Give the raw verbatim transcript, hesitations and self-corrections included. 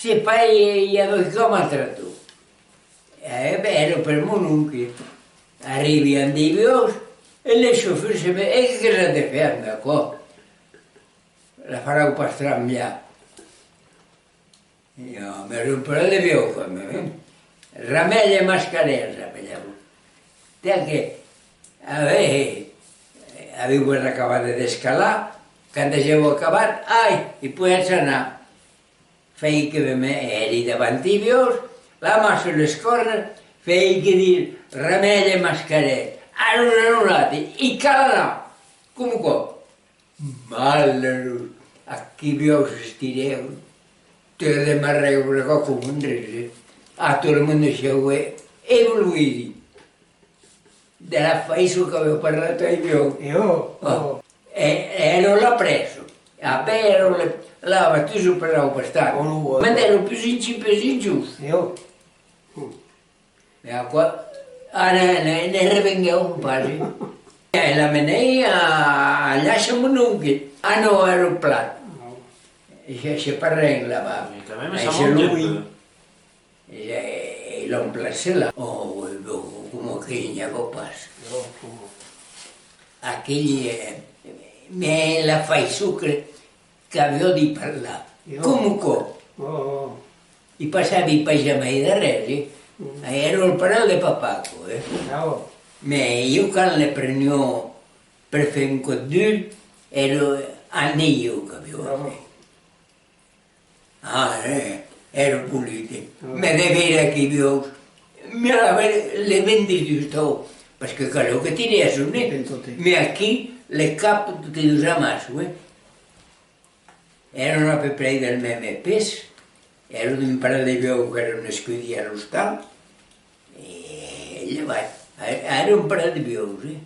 Se pas, i a dos còps maltractor. E ben, èra per mon oncle. Arribi amb dei buòus, e le chauffeur se me, e que qu'as de fèr amb aquò? La faràs pas trambiar. Jo, me rompre le viu, quand même, eh? Ramèl e Mascarèl, s'apelava. Tè que, a veire, aviu acabat de descalar, quand aviu acabat, ai, i poiatz anar. Fèi que me, me, èri davant i vius, la man sus les còrnes, fèi que dir, Ramèl e Mascarèl, allons, allons, i cal anar, coma aquò. Malurós, aquí viu s'estirèu, te demarrèu la còca coma un rese, a tot le monde se veié, e vos lo vòli dir, de la faiçon qu'aviu parlat ai viu. Jo? Oh. E, èra la pressa, a ben èra le, la batusa per au pastat. Oh, non, mandèro pus inci, pus injust. Jo? E aquò, ara ne, ne revenguèu pas, eh. E la menèi a, a Lhacha mon oncle. Ah non, èra plan. E se, se parlèm là-bas. E quand même, ça monte un peu. E, e l'oncle Marcela. Oh, coma que n'i aviá pas. Aquel, eh, me la faiçon que, qu'aviá de parlar. Coma aquò. I passavi pas jamai de res, eh? Èra lo parelh de papà, aquò, eh? Mès ieu, quand le preniá per fèr un còp d'ulh, èra a n'ieu qu'aviá a fèr. Ah, eh, èra polit, eh? Mès de veire aquí vius, me l'avè le ventre dusau, parce que calèu que tirèsson, eh? Mès aquí, le cap te dusava massa, eh? Èran a peu près del mème pes, èran un parelh de buòus qu'èran escudits a l'ostal, e lhevat, èran un parelh de buòus, eh?